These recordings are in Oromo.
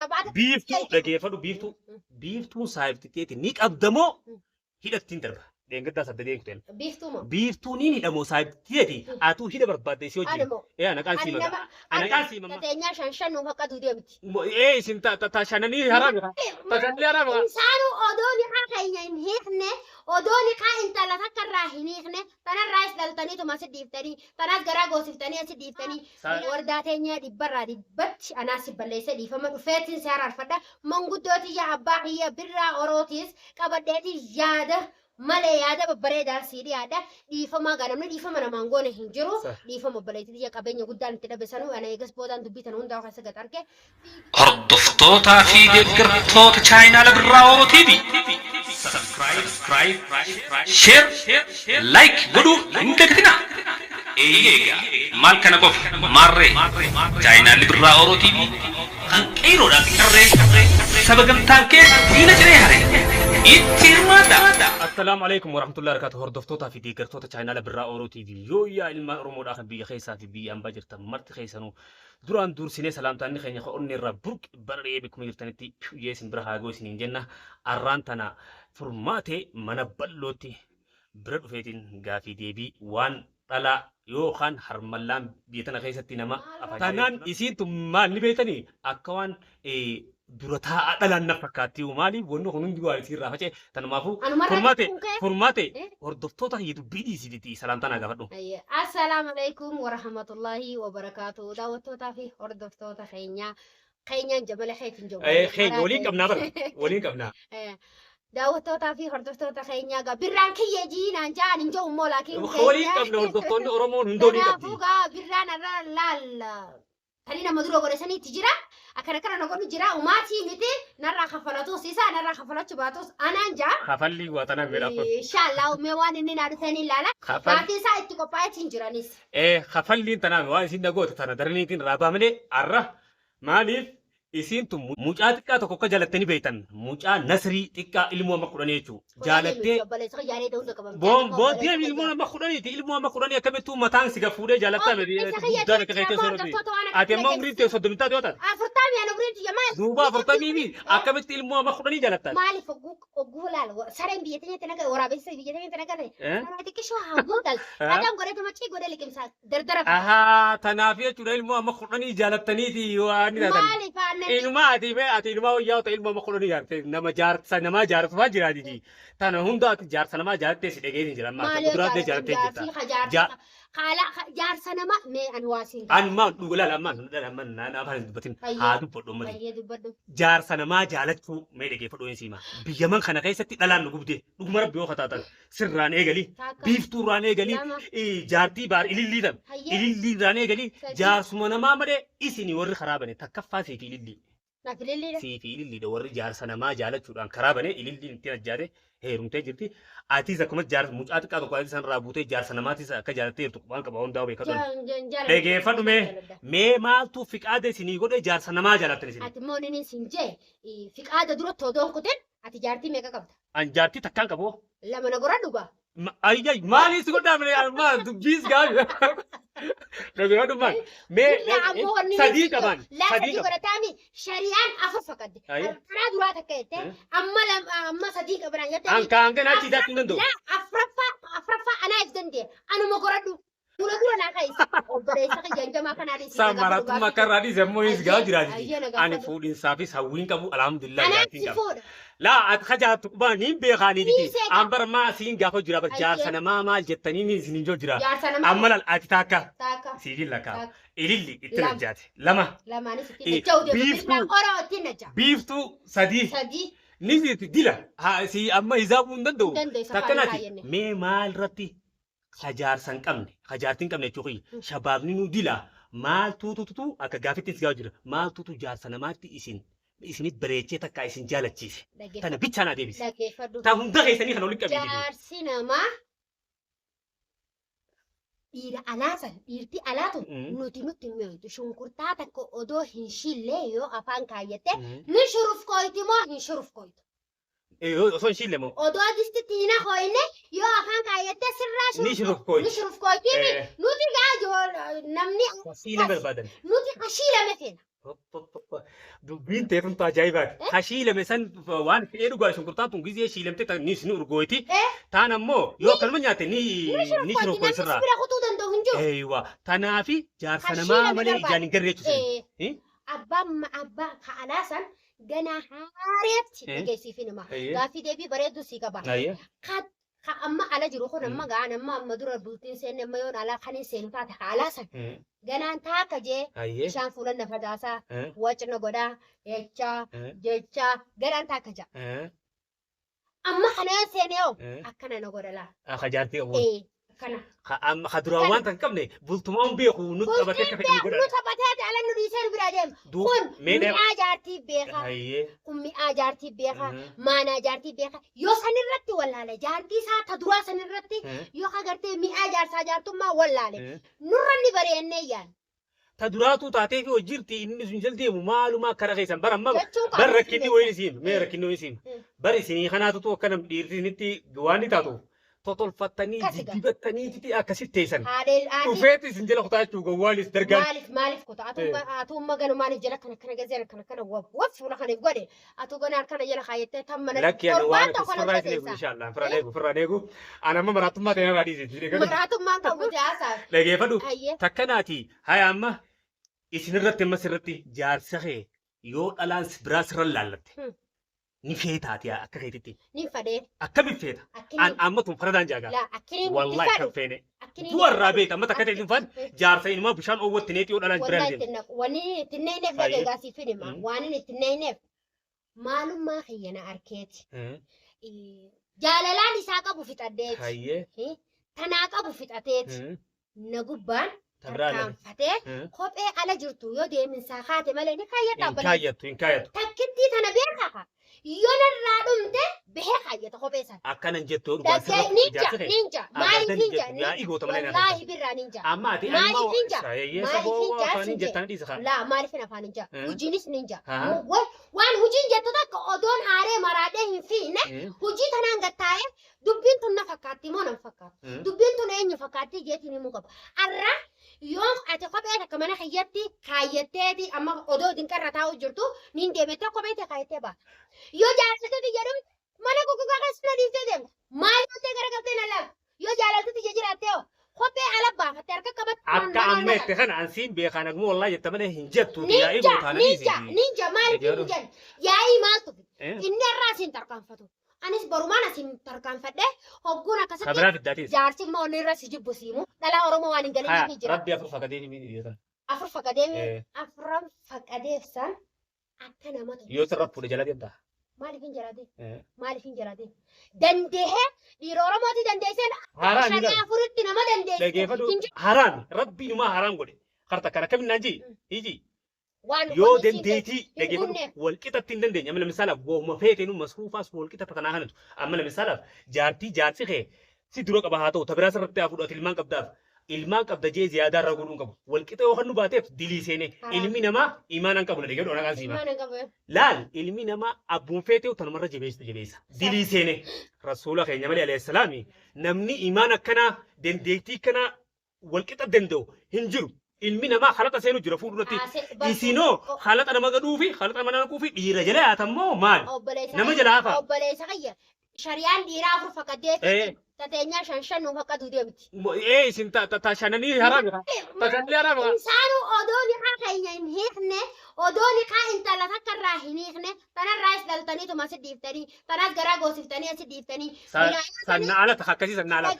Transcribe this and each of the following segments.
Taphaata Biiftuu dhageeffadhu biiftuu. Biiftuun saayibtiteeti ni qabdamoo hidhattiin darba. Dheengaddaa saddeetiin kuteen. Biiftuu moo? Biiftuu ni hidhamoo saayibtiteeti atuu hidha barbaadde si Ani wajjin. moo? Ee anaqaan Ani sii nama maga. Anaqaan sii mamma. Tateenyaa shan shan nuuf akka duudee miti. Ee isin ta shananii haraami. Ta shananii haraami. Insaanuu odoo niqaa keenya hin hiikne, odoo niqaa intala takka irraa hin hiikne, tanarraas dhaltaniituma asi dhiiftanii, tanaas garaa goosiftanii asi dhiiftanii, wardaa teenya dhibbarraa dhibbatti anaas si balleessee dhiifama dhufeetiin si araarfadha. Manguddoo tiyya abbaa kiyya birraa orootiis qabadheetiin yaada malee yaada babbareedaan sii dhiyaadha. Dhiifamaa gaa namni dhiifama namaan goone hin jiru. Dhiifama obboleettii tiyya qabeenya guddaan itti dhabe sanuu ana eegas boodaan dubbii tana hundaa keessa gad arge. Hordoftootaa fi deeggartoota chaayinaala Birraa Oro TV Subscribe, Share, Like godhuu hin dagatinaa. Eeyyee egaa maal kana qofa maarree chaayinaalli Birraa Oro TV kan qeeyroodhaa fi qarree saba gamtaan kee diina ciree hare itti hirmaadhaa. Assalaamu alaikum warahmatullahi wabarakatuh. Hordoftootaa fi deeggartoota chaayinaala Birraa Oro TV. Yooyyaa ilmaan Oromoodhaa kan biyya keessaa fi biyya ambaa jirtan marti keessanuu duraan dursinee salaamtaanni keenya ka onnee irraa burqe barari'ee bakkuma jirtanitti yee isin bira haa ga'u isiniin jenna. Arraan tana furmaatee mana bal'ootti bira dhufeetiin gaafii deebii waan dhalaa yookaan harmallaan biyya tana keessatti nama Tanaan isiin tun maal ni beektanii akka waan dura taa'aa dhalaan na fakkaatti maaliif wanni kun hundi waan isiin irraa faca'e tanumaafuu Anumarraa furmaate kun ka'e. furmaate Eh? hordoftoota kiyya dubbii dhiisiti salaamtaa naa gaafadhu. Ayyee. Assalaamu alaikum warahmatullahi wabarakaatu. Daawwattootaa fi hordoftoota keenyaa. Keenyaan jamala keetiin jiru. Keenya waliin qabnaa bara waliin qabnaa. Daawwattootaa fi hordoftoota keenyaa gaa birraan kiyya jiinaan ja'an hin jiru immoo laakiin Waliin qabna hordoftoonni Oromoon hundoo ni qabdi. Kanaafuu gaa birraan irra laal tani nama dura godhe saniitti jira. Akkana kana na godhu jira. Umaatii miti narraa kaffalatus isa narraa kaffalachuu baatus anaan ja'a. Kafalli waa tanaan fedha kun. Inshaallah mee waan inni naa dhufeen ilaala. Kafalli Maatii isaa itti qophaa'eetiin jiranis. Kafalliin tanaan waan isin dhagoota tana daraniitiin raabaa malee arra maaliif isiin tun mucaa xiqqaa tokko akka jalatte ni beektan mucaa Nasrii xiqqaa ilmoo amma 10 jechuudha. Jaalattee Obboleessa kiyya yaadee hunda qabamte. boon boon ilmoo amma 10ti ilmoo amma 10 akkamittuu mataan si gafuudhee jaalattaa miti guddaan akka keetii osoo miti. Ati amma umriin tee 30 taate yoo taate. 40 ani umriin tiyya maal? Duuba 40 fi akkamitti ilmoo amma 10 jaalattaa? Maaliif ogguu laal sareen biyya teenyatti naga waraabessi biyya teenyatti naga ta'e. Eh? Saree xiqqishoo hanguu dal. Eh? Dhadhaan godhee tumachii godhee liqimsaa dardara. Ahaa tanaaf jechuudha ilmoo amma 10 jaalattaniiti waan ni taatan. Maaliif aannan Inumaa ati mee ati inumaa wayyaa ta'e ilmoo amma 10 jaalatte nama jaarsa namaa jaarsa jiraatiti. Tana hunda ati jaarsa namaa jaalattee si dhagee jira amma maal yoo kuduraalee jaalatan jaalattee jirta. jaarsi ka jaarsa haala jaarsa nama mee ani waa siin An maal dhuga laala ammaan laala ammaan naan afaan hin dubbatin Ayyee. haa dubbadhu ummati. Baay'ee dubbadhu. Jaarsa namaa jaalachuu mee dhageeffadhu hin siima. Biyya man kana keessatti dhalaan nu gubde dhuguma rabbi yoo kataatan sirraan eegali Takka. biiftuurraan eegali Lama. jaartii baar ilillii tan Hayyee. ililliirraan eegali Sadii. jaarsuma namaa malee isin warri karaa bane takkaffaa siif ilillii. Naaf ililliidha. Siif ililliidha warri jaarsa namaa jaalachuudhaan karaa bane ililliin ittiin ajjaate heerumtee jirti. Atis akkuma jaarsa mucaa xiqqaa tokko ati sanarraa buutee jaarsa namaatis akka jaalattee jirtu qubaan qaba hundaa beekadhu. Dhageeffadhu mee mee maaltu fiqaada isinii godhe jaarsa namaa jaalattan isin. Ati immoo inni sin jee fiqaada dura odoon kutin ati jaartii meeqa qabda? An jaartii takkaan qabu. Lama na gora dhugaa. Ayyay maaliif si godhaa malee maal dubbiis gaarii. Dhageeffadhu maal mee Billaa ammoo wanni sadii qaban laa sadii sadii qaban. godhataami shari'aan afur fakkatte. Ayi. Karaa duraa takka jette Eh? amma lama amma sadii qaban jette. An kaan kan achi daakuu hin danda'u. Laa afraffaa anaa if danda'e anuma goradhu. Dura dura naa ka'is obboleessa kiyya hanjamaa kanaa dhiisii Saa na gaafadhu maratummaa gaaffii akka irraa dhiise ammoo is gaa jiraati. Ayyee na Ani gaafadhu. fuudhinsaafis hawwiin qabu alhamdulillah Anaan jaartiin si qaba. fuudha. Laa ati kajaatu qubaa niin beekaanii miti. Dhiisee qaba. An bara maa siin gaafa jira bara jaarsa Ayyee. namaa maal jettanii niin isin hin jira. Jaarsa namaa. Amma laal ati taakka Taakka. siifin lakkaa. Taakka. Ililli itti Lama. najjaate. Lama. Lamaanis ittiin Eh, najja'uu deemu. biiftuu. Birraa oroo ittiin najja'a. Biiftuu sadii. Sadii. Ni jirti dila. Haa si amma hisaabuu hin danda'u. Hin danda'u, isa Takka faana naati kaayyenne. mee maal irratti ka jaarsa hin qabne ka jaartii hin qabne jechuu kiyya shabaabni nu dila maaltuututu akka gaafitti si gaafatu jira maaltuutu jaarsa namaatti isin isinit bareechee takka isin jaalachiise tana bichaa naa deebise Dhaggeeffadhu. ta hunda keessanii kana walitti qabee Jaarsi namaa dhiira alaa san dhiirti alaa tun nuti nutti hin mi'oytu shunkurtaa takka odoo hin shillee yoo afaan kaayyatte ni shurufkooyti moo hin shurufkooytu? Osoo hin shiille moo? Odoo distitti hin hooyne yoo afaan kaayyatte sirraa Ni shurufkooyti. Ni shurufkooyti. Eh. Nuti gaa namni Shiile barbaadan. Nuti kashiilame feena. Dubbiin ta'e tun ajaa'ibaati. Ha shiilame san waan fe'ee dhugaa shunkurtaan tun gizee shiilamte ni ni urgooyti. Taan ammoo yoo akkanuma nyaatte ni ni Namni shirokkoon sirraa. bira kutuu danda'u hin jiru. Eeywa tanaafi jaarsa Ha namaa shiilame malee barbaada. ijaan hin garre jechuudha. Abbaan abbaa ka alaa san ganaa haareetti dhageessiifin hima. Gaaffii deebii bareedduu sii qaba. Ka amma ala jiru kun amma ga'an amma amma dura bultiin seenne amma yoon alaa kan hin seenu taate ka alaa san ganaan taaka jee bishaan fuulan na facaasaa wacna godhaa jechaa jechaa ganaan taaka jaa. Amma kana yoon seene hoo akkana na godha laa. Ka jaartii qabu. Ee akkana. Ka amma ka duraan waan tan qabne bultumaan beeku nu taphatee akka fedhe nu Nu godha. taphatee ala nu dhiisee nu biraa deema. Kun Mee mi'aa jaartii beekaa. Kun mi'aa jaartii beekaa. Maanaa jaartii beekaa. Yoo sanirratti wallaale jaartii isaa ta duraa sanirratti yoo agartee mi'aa jaarsaa jaartummaa wallaale nurra ni bareennee yaan. Ta duraatuu taatee fi hojjiirti inni sun jal deemu maalumaa akkana keessan bara amma Jechuun bar rakkinni wayin isiin mee Mm. rakkinni wayin isiin Mm. bar isinii kanaatutu akka nam dhiirti isinitti waan ni taatu totolfattanii Akkasi gaa. diddibattanii akkasitti teessan Haadheen haadhi dhufeetti isin jala kutaa jechuu gowwaanis dargaan maaliif maaliif kuta atuu amma ganu maaliif jala kana kana gazee kana kana waf waf fuula kana godhe atuu gana harkana jala kaayettee tan mana lakki ani waan torbaan tokko akkas na firraa isin eegu teessa. inshallah firraa eegu firraa eegu ani amma maraattummaa ta'e irraa dhiise Maraatummaan qabu haasaaf. dhageeffadhu Ayyee. takkanaati haya amma isinirratti amma sirratti jaarsa kee yoo dhalaan biraa sirra laallatte ni feetaati akka keetitti Ni fadhee. akkamiin feeta an Akkiniin amma tun faradaan jaagaa laa akkiniin itti wallahi fadhu. kan feene Akkiniin du'a irraa beekta amma takka ta'e hin jaarsa inumaa bishaan oowwatti neeti yoo dhalaan biraa Wallahi deemte itti naqu. Wanni inni itti naqneef Baay'ee. dhageegaa siif hin hima. Waan inni itti naqneef maalummaa kiyya na arkeeti. Jaalalaan isaa qabu fixadheeti. Hayyee. Tanaa qabu fixateeti. Na gubbaan Ta biraa lale. tarkaanfatee kophee ala jirtu yoo deeminsaa kaate malee ni kaayyadha Hin obboleessa. kaayyattu hin kaayyattu. Takkittii tana beekaa kaa. Yoo narraa dhumte bahee kaayyata kophee sana. Akkanan jettu yoo dhugaan Dhaggee sirratti ninja jaarsa kee. ninja maaliif Abadan ninja jettu yaa igoota malee na wallaahi birraa ninja. Amma ati Maaliif amma ninja? hayyee Maaliif saboo ninja afaaniin sin jee? jettan dhiisa kaa. Laa maaliif hin afaan ninja? Hojiinis ninja. Haa. Waan hojiin jettu takka odoon aaree maraadhee hin fiine hojii tanaan gattaa'ee dubbiin tun na fakkaatti moo nan fakkaatu? Dubbiin tun eenyu fakkaatti jeetiin himuu qaba. Arra yoo ati kophee takka mana kiyyatti kaayyatteeti amma odoo dinqarra taa'u jirtu niin deemettee kophee tee kaayyattee baata. Yoo jaalaltee tiyya dhumte mana goggogaa keessa na dhiiftee deemta. Maal gootee garagaltee na laalta? Yoo jaalaltee tiyya jiraattee hoo kophee ala baafattee harka qabatte Akka amma itti kana ansiin beekaan agmoo wallaahi jetta malee hin jettu yaa Ninja igoota na ninja dhiisi. ninja maaliif Eeyyadu. hin jennu? Yaa'ii maaltu inni irraa asiin tarkaanfatu. Anis borumaan asiin tarkaanfadhee hogguun akkasitti Kabiraa fiddaatiis. jaarsi immoo onni irra si jibbu siimu dhalaa Oromoo waan hin galiniif Haya jira. rabbi afur fakatee ni miidhagsan. Afur faqadee afran faqadeef san akka nama tokko. Yoo sirra fuudhe jala deemta. Maaliif hin jalaate? Maaliif hin jalaate? Dandehee dhiira Oromooti dandeesseen Haraami shanii laal. afuritti nama dandeesse. Dhageeffadhu Hin jiru. haraami rabbi inumaa haraam godhe. Karta kana akkamiin naan jii? Iji Waan yoo wanni siin dandeetii hin dhageeffadhu gunneef. walqixatti hin dandeenye. Amma lamisaalaaf wooma feeteen masruufaas walqixa tanaa kanatu. Amma lamisaalaaf jaartii jaarsi kee si dura qaba haa ta'u ta biraa sirratti haa fuudhu ati ilmaan qabdaaf. Ilmaan qabda jee ziyaadaa irraa godhuu hin qabu. Walqixa yoo kan nu baateef dilii seene. Haraam. Ilmi namaa imaana hin qabu na dhageeffadhu anaqaan siimaa. Ilmaan hin qabu. Laal ilmi namaa abbuun feetee tanumarra jabeessa jabeessa. Dilii seene rasuula keenya malee alayhi salaami namni imaan akkanaa dandeettii akkanaa walqixa danda'u hin jiru. Ilmi namaa halaqa seenu jira fuulduratti. Isinoo halaqa nama gadhuu fi halaqa nama naquu fi dhiira jala yaatammoo maali? Obboleessa Nama jala hafa. Obboleessa kiyya. Shariyaan dhiiraa afur faqadee tateenyaa shan shan nuuf akka duudee miti. Ee isin ta shananii haraami. Ta shananii haraami. Insaanuu odoo niqaa keenya hin hiikne, odoo niqaa intala takka irraa hin hiikne, tanarraas dhaltaniituma asi dhiiftanii, tanaas garaa goosiftanii asi dhiiftanii. Sanna ala akkasii sanna ala.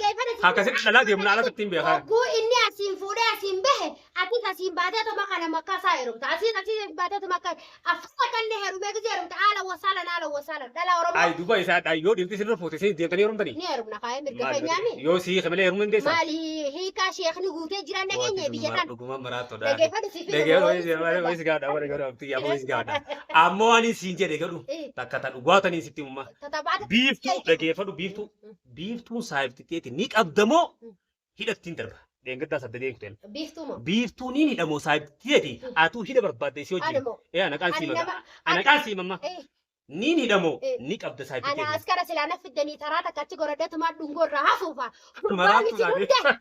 Akkasitti dhalaa deemu na ala ittiin beekaa. Hogguu inni asiin fuudhee asiin bahe, atis asiin baateetuma kana makkaa isaa heerumta. Asiin asiin baateetuma akka afaan kanneen heerumee gisee heerumta. Haala wasaalan haala wasaalan dhala Oromoo Ay duba isaa dha yoo dhiirti sirra fuute isin deemtanii heerumtanii. ni heerumna kaayee mirga keenyaami. Yoo sii kamilee heerumuu hin deessaa. Maali hiikaa sheekni guutee jiran dhageenye biyya tan. Dhuguma maraattoodha. Dhageeffadhu si fidu. Ammoo ani siin jedhe gadhu takka ta dhugaatanii sitti himma. Tatabaata. Biiftuu dhageeffadhu biiftuu biiftuun saayibtiteeti ni qabdamoo hidhattiin darba. Dheengaddaa saddeetiin kuteen. Biiftuu moo? Biiftuun ni hidhamoo saayibtiteeti atuu hidha barbaadde si wajjin. Ani moo? Ee anaqaan Ani sii mama. nama. Anaqaan sii mama. Niin hidhamoo Eh. ni qabda saayibtittii Ana ati. askara silaa na fiddanii taraa takka achi goradheetumaa dhungoo irraa hafuufa. Gurbaa Maraattuu miti taate.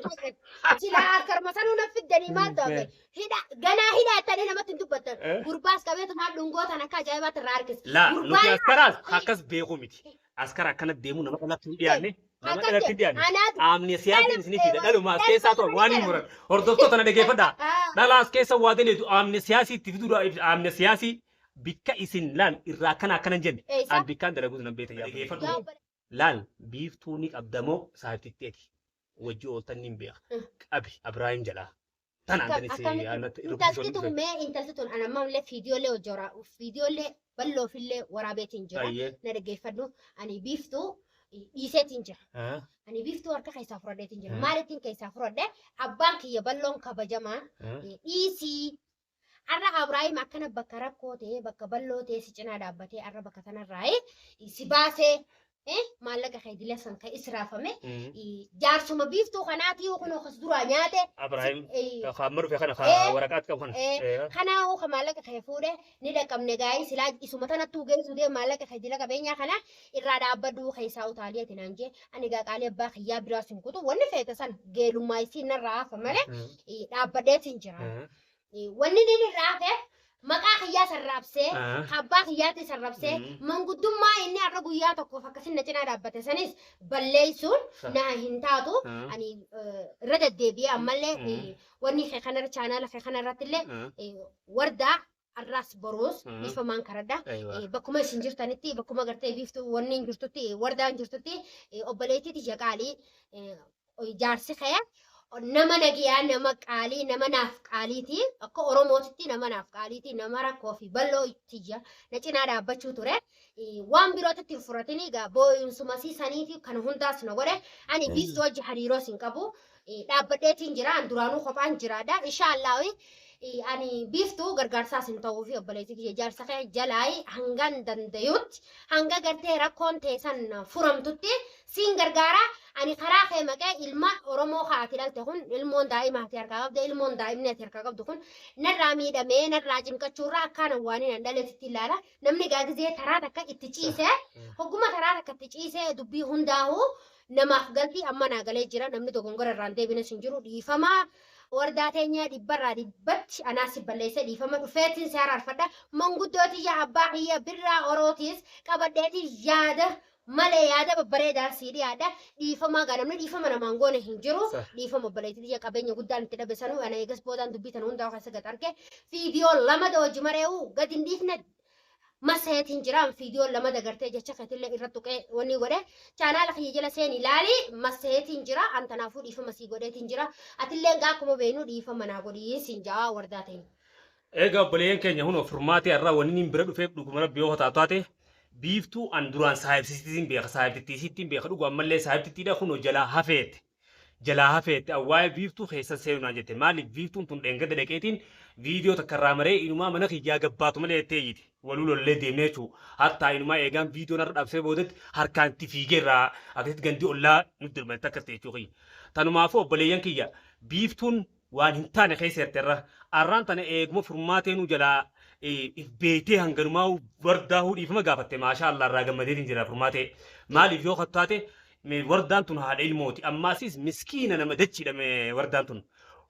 hunda. Silaa askaruma sanuu na fiddanii maal ta'e hidha ganaa hidha jettanii namatti hin dubbattan. Eh. Gurbaas qabeetumaa dhungoo tan akka ajaa'ibaatti irraa harkisa. Laa nuti Gurbaan askaraas akkas beekuu miti. Askara akkana deemuu nama dhalatti hin dhiyaanne. Nama akkas dhalatti hin jedhe. dhiyaanne. Anaatu Qaamni siyaasni isinii fida. Dhaluma as keessaa ta'u waan hin muran. Hordoftoota na dhaggeeffadhaa. Ah. Dhala as keessa waa daleetu qaamni siyaasii itti fiduudha. Qaamni siyaasii bikka isin laal irraa akkana akkana hin jenne. Eessa? An bikkaan dalaguus nan beekta yaa Yaa obboleessa. Laal biiftuu ni qabdamoo saayibtitteeti. Wajji ooltan ni beeka. Qabi Abiraahim jalaa. Tanaan Akkam- tanis akkamitti anatti intalti tun mee intalti tun ana ammallee fiidiyoollee hojjora fiidiyoollee bal'oofillee waraabeetiin jira Baay'ee. na dhaggeeffadhu ani biiftuu dhiiseetiin jira ani biiftuu harka keessaa fudhadheetiin jira maalittiin keessaa fudhadhe abbaan kiyya bal'oon kabajamaan dhiisii arra Abrahaam akkana bakka rakkoo ta'ee bakka bal'oo ta'ee si cinaa dhaabbatee arra bakka tanarraa si baasee maallaqa kee dila san kan israafame jaarsuma biiftuu kanaatii kunoo kas duraa nyaate Abiraahim kan dhufe kana Eh. waraqaat qabu kana. Eh. Kanaafuu kan maallaqa kee fuudhe ni dhaqqabne gaa'ii silaa isuma tanattuu geessu dee maallaqa kee jila qabeenyaa kana irraa dhaabbadhu keessaa utaalii ati naan jee ani gaa qaalii abbaa kiyyaa biraas hin kutu wanni feete san geelummaa isiin narraa hafa malee dhaabbadheetiin jira. Wanni inni irraa hafe maqaa kiyyaa sarraabsee abbaa kiyyaatti sarrabsee manguddummaa inni har'a guyyaa tokkoof akkasin na cinaa dhaabbate sanis balleessuun na hin taatu. Ani irra deddeebi'ee ammallee wanni kee kanarra chaanaala kee kanarratti illee wardaa arraas boruus dhiifamaan karadha. Bakkuma isin jirtanitti bakkuma gartee biiftuu wanni hin jirtutti wardaan jirtutti obboleettiiti tiyya qaalii jaarsi kee nama nagiyaa nama qaalii nama naaf qaaliiti akka Oromootitti nama naaf qaaliiti nama rakkoo fi bal'oo tiyya na cinaa dhaabbachuu ture. Waan birootitti hin fudhatini egaa boo'insuma siisaniiti kan hundaas na godhe ani biiftuu wajji hariiroos hin qabu. Dhaabbadheetiin jira an duraanuu kophaan jiraadha inshaallah ani biiftuu gargaarsaas hin ta'uu fi obboleettii kiyya jaarsa kee jalaayi hangan danda'utti hanga gartee rakkoon teessan furamtutti siin gargaara ani karaa kee maqee ilma Oromoo haati dhalte kun ilmoon daa'ima ati harkaa qabde ilmoon daa'imni ati harkaa qabdu kun narraa miidhamee narraa cinqachuurraa akkaan waan hin dhaleetitti ilaala namni gaagizee taraa takka itti ciise hogguma taraa takka itti ciise dubbii hundaa'u namaaf galtii amma naa galee jira namni dogongora irraan deebines hin jiru dhiifamaa wardaa teenyaa dhibbarraa dhibbatti anaas si balleesse dhiifama dhufeetiin si araarfadha manguddootii yaa abbaa kiyya birraa orootiis qabadheetii yaada malee yaada babbareedaa sii dhiyaadha dhiifamaa gaa namni dhiifama namaan goone hin jiru dhiifama obboleettii tiyya qabeenya guddaan itti dhabe sanuu ana eegas boodaan dubbii tana hundaa keessa gad arge fiidiyoo lama wajji maree'u gad hin dhiifne maseetiin jira fiidiyoo lama dagartee jecha keetillee irra tuqee wanni godhe chaanaala kiyya jala seeni ilaali maseetiin jira an tanaafuu dhiifama sii godheetiin jira atillee gaa akkuma beeknu dhiifama naa godhii siin jaa wardaa ta'e. Egaa obboleeyyan keenya kun furmaatee irraa wanni inni bira dhufeef dhuguma rabbi yoo taatu taate biiftuu an duraan saayibsiitiin beeka saayibtittiisiittiin beeka dhugu ammallee saayibtittiidha kun jalaa hafeette. Jalaa hafeette awwaa'ee biiftuu keessa seenuu naan jette maaliif biiftuun tun dheengada dhaqeetiin viidiyoo takka irraa maree inumaa mana kiyyaa gabbaatu malee jettee iyyiti. Waluu lollee deemnee jechuudha. Hattaa inumaa eegaan viidiyoon har'a dhabsee boodetti harkaan itti fiigee irraa akkasitti gandii ollaa nutti dirmatti akka ta'e jechuudha. Tanumaafuu obboleeyyan kiyya biiftuun waan hin taane keessa jirte irra arraan tana eeguma furmaateenuu jalaa if beektee hanganumaa wardaahuu dhiifama gaafatte maashaa Allah irraa gammadeetiin jira furmaatee maaliif yoo taate wardaan tun haadha ilmooti ammaasis miskiina nama dachiidha wardaan tun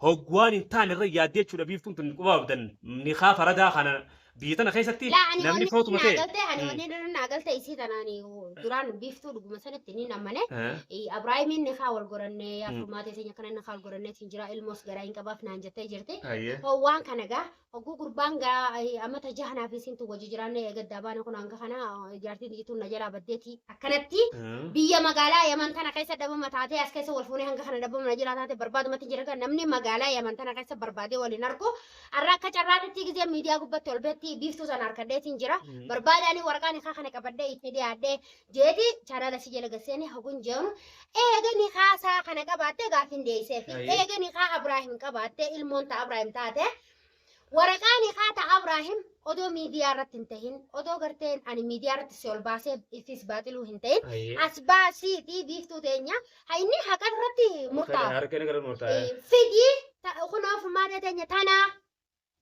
hogguwaan hin taane irra yaaddee jechuudha biiftuun tun quba abdan ni kaa faradaa kana biyya tana keessatti Laa ani namni wanni footuma naa ta'e. galte ani wanni irra naa galte isii tanaani duraan biiftuu dhuguma sanatti ni namane Abrahaamiin ni kaa wal gorannee yaa furmaatee teenya kana ni kaa wal gorannee siin jira ilmoos garaa hin qabaaf naan jettee jirti. Waan kana gaa hogguu gurbaan gaa amata jahanaa fi siintu wajji jiraanne gaddaa baane kun hanga kana jaartiin ijituun na jalaa baddeeti akkanatti biyya magaalaa Yaman tana keessa dhabama taatee as keessa wal fuunee hanga kana dhabama na jalaa taate barbaadumatti jira gaa namni magaalaa Yaman tana keessa barbaadee waliin argu arra akka carraatitti gizee miidiyaa gubbatti ol beetti biiftuu sana harkadheetiin jira barbaadaanii waraqaan isaa kana qabadhee itti dhiyaadhee jeeti chaanaala si jala gasseeni haguun jeenu eegani kaasaa kana qabaattee gaafin deeysee fi eegani kaa Abraahim qabaattee ilmoon ta Abraahim taate waraqaan kaa ta Abraahim odoo miidiyaa irratti hin tahin odoo garteen ani miidiyaa irratti si ol baasee ifis baaxiluu hin ta'in as baasiitii biiftuu teenya ha inni haqa irratti murtaa'a. Harka inni gara murtaa'e. Fidii kunoo furmaata teenya tanaa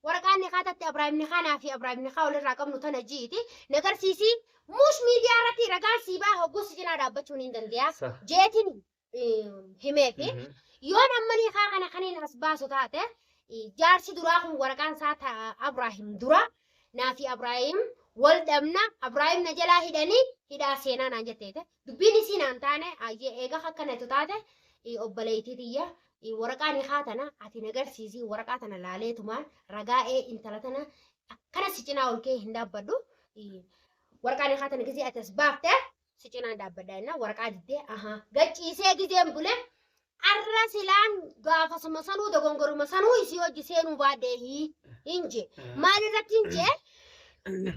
Waraqaan nikaa tatti Abraahim nikaa naa fi Abraahim nikaa walirraa qabnu tana ji'iti nagarsiisi. Muush miidiyaa irratti ragaan sii baa hogguu si cinaa dhaabbachuun hin danda'a. Jeetiin himeefi. Yoon amma nikaa kana kaniin as baasu taate jaarsi duraa kun waraqaan isaa ta Abraahim dura naa fi Abraahim wal dhabna Abraahim na jalaa hidhanii hidhaa seenaa naan jetteete. Dubbiin isii naan taane ayyee eega akkanatu taate obboleettii tiyya waraqaa nikaa tana ati nagarsiisi waraqaa tana laaleetumaan ragaa ee intala tana akkana si cinaa ol kee hin dhaabbadhu. Waraqaa nikaa tana gizee ati as baafte si cinaan dhaabbadha jennaan waraqaa diddee ahaa gachiisee gizeen bule arra silaan gaafasuma sanuu dogongoruma sanuu isii hojii seenuu baadhee hin jee. Maal irratti hin jee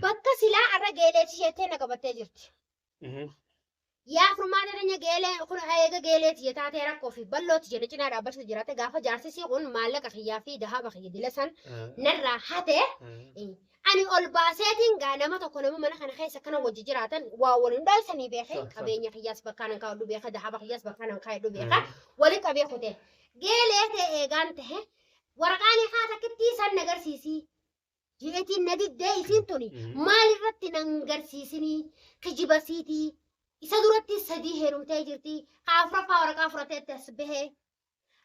bakka silaa arra geeleetii jettee na qabattee jirti. Yaa furmaata teenya geelee kun eega geeleeti jetaatee rakkoo fi bal'ooti jedhe cinaa dhaabbachuu jiraate gaafa jaarsisii kun maallaqa kiyyaa fi dahaba kiyya dila san narraa hate ani ol baaseetiin gaa nama tokko nama mana kana keessa kana wajji jiraatan waa waliin dhoysanii beekee qabeenya kiyyaas bakkaan hin kaa'adhu beeka dahaba kiyyaas bakkaan hin kaa'adhu beeka wali qabee kute geelee ta'e eegaan ta'e waraqaan haa takkittii san nagarsiisii jeetiin na diddee isiin tuni maal irratti nan garsiisinii kijiba siitii isa duratti sadii heerumtee jirti ka afuraffaa waraqaa fudhateetti as bahee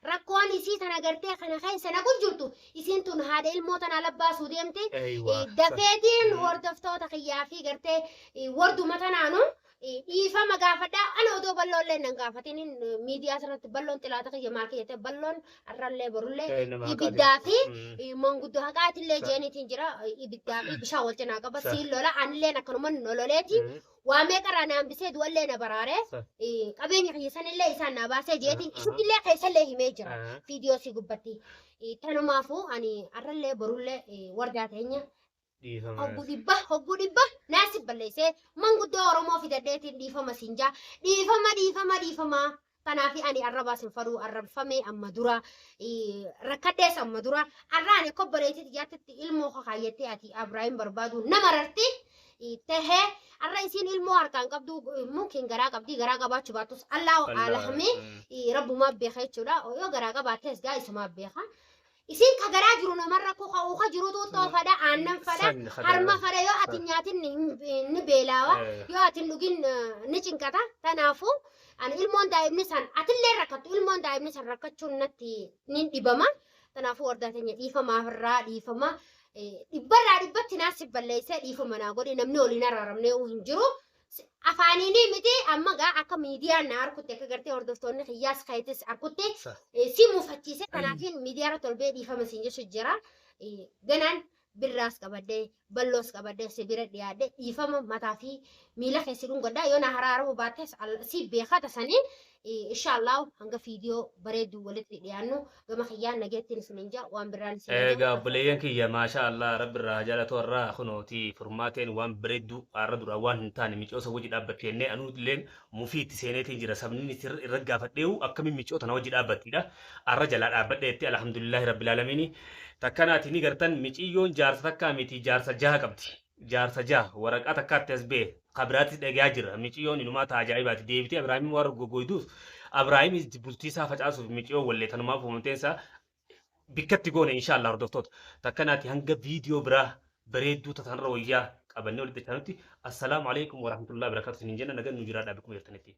rakkoon isii tana gartee kana keessa naqu jirtu isiin tun haadha ilmoo tanaa labbaasuu deemti. Dafeetiin hordoftoota kiyyaa fi gartee warduma tanaanu dhiifama gaafadhaa ana odoo balloollee nan gaafatin miidiyaa asirratti balloon xilaata kiyya maal kiyya ta'e balloon arrallee borullee ibiddaa fi manguddoo haqaatillee jeeniitiin jira ibiddaa fi bishaan wal cinaa qaba siin lola anilleen akkanuma nololeeti waa meeqarraa na hambisee du'allee na baraare qabeenya kiyya sanillee isaan na baasee jeetiin isittillee keessallee himee jira viidiyoo si gubbatti tanumaafuu ani arrallee borullee wardaa teenya hogguu dhibba naasi balleessee manguddoo Oromoo fidadheetiin dhiifama siin jaa dhiifama dhiifama dhiifama kanaaf ani arrabaas hin fadhuu arrabfamee amma dura rakkadhees amma dura arra ani kobboleetii xiyyaatti ilmoo kakaayyattee ati Abraahim barbaadu nama rarti tahee arra isiin ilmoo harkaan qabdu mumkin garaa qabdi garaa qabaachuu baattus Allahu alahmi rabbumaa beeka jechuudha yoo garaa qabaattees gaa isumaa beeka. Isiin ka garaa jiru namarra kuka uka jiru xuuxxoo fadha aannan fadha harma fadha yoo ati nyaatin ni beelaawa yoo ati dhugin ni cinqata tanaafuu ani ilmoon daa'imni san atillee rakkattu ilmoon daa'imni san rakkachuun natti ni dhibama tanaafuu wardaa teenya dhiifamaaf irraa dhiifama dhibbarraa dhibbatti naas balleessee dhiifama naa godhi namni waliin araaramnee hin jiru. Afaaniinii miti amma gaa akka miidiyaan na arkutti akka gartee hordoftoonni kiyyaas kayetis arkutti si mufachiise kanaafiin miidiyaa irratti ol ba'ee dhiifama siin jechu jira. Ganaan birraas qabadhee balloos qabadhee si bira dhiyaadhe dhiifama mataa fi miila keessi dhungadha yoo na haraaramu baattes si beekaa tasanii inshaallah hanga viidiyoo bareedduu walitti dhiyaannu gama kiyyaan nageettiin isiniin jaa waan biraan isiniin jaa. Egaa obboleeyyan kiyya maashaa Allah rabbi irraa haa jaalatu har'aa kunooti furmaateen waan bareedduu har'a duraa waan hin taane micoosa wajji dhaabbatte jennee anuu illeen mufii itti seeneetiin jira sabni irra gaafadheewu akkamiin micoo tana wajji dhaabbattiidha har'a jalaa dhaabbadheetti alhamdulillahi rabbil aalamiini takkanaati ni gartan miciyyoon jaarsa takkaa miti jaarsa jaha qabdi jaarsa jaha waraqaa takkaatti as ba'e kabiraatti dhagaa jira miciyyoon inumaa ta'a ajaa'ibaati deebitee Abrahaamiin waan goggoyduuf Abrahaamis bultii isaa facaasuuf miciyyoo wallee tanumaaf uumamteen isaa bikkatti goone inshaallah hordoftoota takkanaati hanga viidiyoo biraa bareedduu tatanarra wayyaa qabannee walitti dachaanutti assalaamu alaikum warahmatullahi wabarakatuh isiniin jenna nagan nu jiraadhaa bikkuma jirtanitti.